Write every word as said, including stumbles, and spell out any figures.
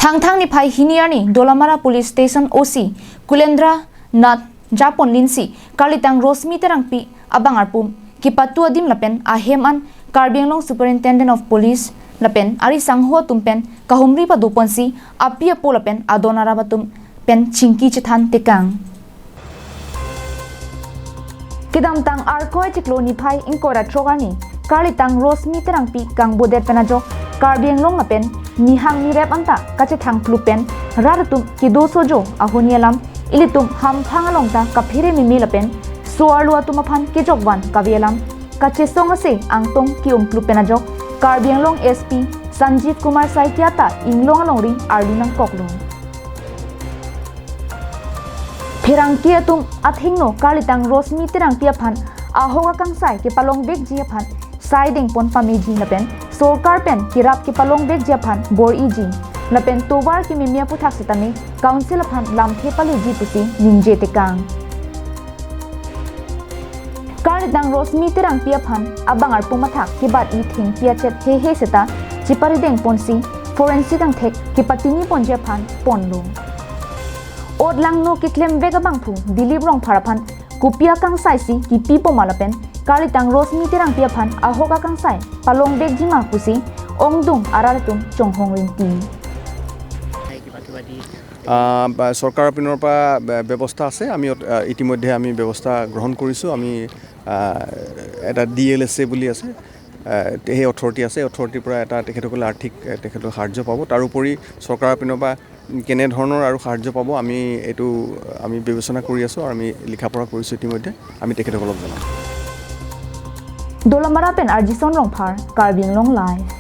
Thangthang niphai hini arni Dolamara Police Station O C Kulendra Nath Japon linsi Karlitang Rosmi Terangpi abang arpum kipatu adim lapen ahem an Karbi Anglong Superintendent of Police lapen ari sangho atum pen kahumri padoponsi api apo lapen adon arap atum pen chingki chethan tekang. Kedamtang Arkoi chiklo niphai ingkoi ra throk arni Karlitang Rosmi Terangpi kangbodet pen ajok Karbi Anglong lapen nihang nirep anta kachethang plup pen rat atum kedo sojo ahoni alam ilitum hamphang along ta kaphere meme lapen so-arlo atum aphan kejokvan kave alam kachesong ase angtong ke-um plup pen ajok Karbi Anglong S P Sanjeev Kumar Saikia ta inglong alongri arlu nangkoklo. Pherangke atum athengno Karlitang Rosmi Terangpi aphan ahok akangsai kepalongvekji aphan sai dengpon pameji lapen sorkar pen kerap kepalongvekji aphan bor-iji lapen tovar kememe aphuthak setame council aphan lamthe paleji pusi ningje tekang. Karlitang Rosmi Terangpi aphan abang arpum athak kebat-i thengpi achet hehe seta chipari dengponsi forensic angthek kepatini ponji aphan ponlo. Otlangno keklemvek abangphu Dilip Rongphar aphan kopi akangsai si kipi poma lapen Karlitang Rosmi Terangpi aphan ahok akangsai palongvekji ma pusi ongdung arat atum chonghong rinti. আহ, বা-, চৰকাৰৰ পিনৰ পৰা বে-, ব্যৱস্থা আছে। আমি অত-, আহ, ইতিমধ্যে আমি ব্যৱস্থা গ্ৰহণ কৰিছোঁ। আমি, আহ, এটা ডি এল এছ এ বুলি আছে, আহ, সেই অথৰিটি আছে। অথৰিটিৰ পৰা এটা তেখেতসকলে আৰ্থিক, আহ, তেখেতসকলে সাহাৰ্য পাব। তাৰোপৰি চৰকাৰৰ পিনৰ পৰা কেনেধৰণৰ আৰু সাহাৰ্য পাব, আমি এইটো আমি বিবেচনা কৰি আছোঁ আৰু আমি লিখা পঢ়া কৰিছোঁ ইতিমধ্যে। আমি তেখেতসকলক জনাম। Dolamara pen R J Son Rongphar, Karbi Anglong Live.